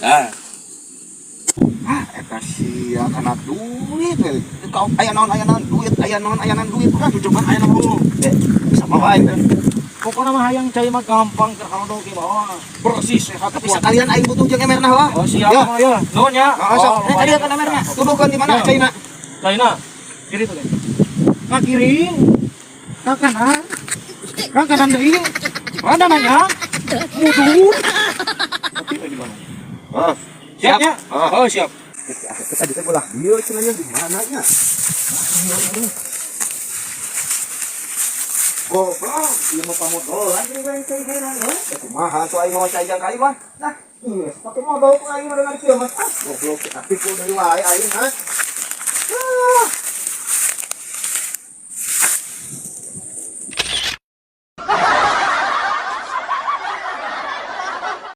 Ah. Ah, eta sia kana duit we. Kau aya naon duit, aya naon duit kan Coba aya ngomong. Eh, sama wae teh. Pokoknya mah hayang cai mah gampang keur halodo ge bawa. Bersih sehat. Tapi sekalian aing butuh jeung emerna lah. Oh, siap Ya. mah ya. Nuhun ya. Oh, sok. Eh, kalian kan emerna. Tuduhkeun di mana Ya. caina? Caina. Kiri tuh, guys. Ka kiri. Ka kanan. Ka kanan deui. Mana nanya? Mundur. Tapi di mana? Oh, Siap ya? Oh. Oh, siap. Tadi teh bolah dieu cenah nya di mana nya? Goblok, ieu mah pamodolan jeung goreng cai heran ya. Eh, kumaha tuh aing mau cai jang kai mah? Nah, geus pake modal ku aing mah dengan kieu mah. Ah, goblok, tapi ku deui wae aing ha. Ah.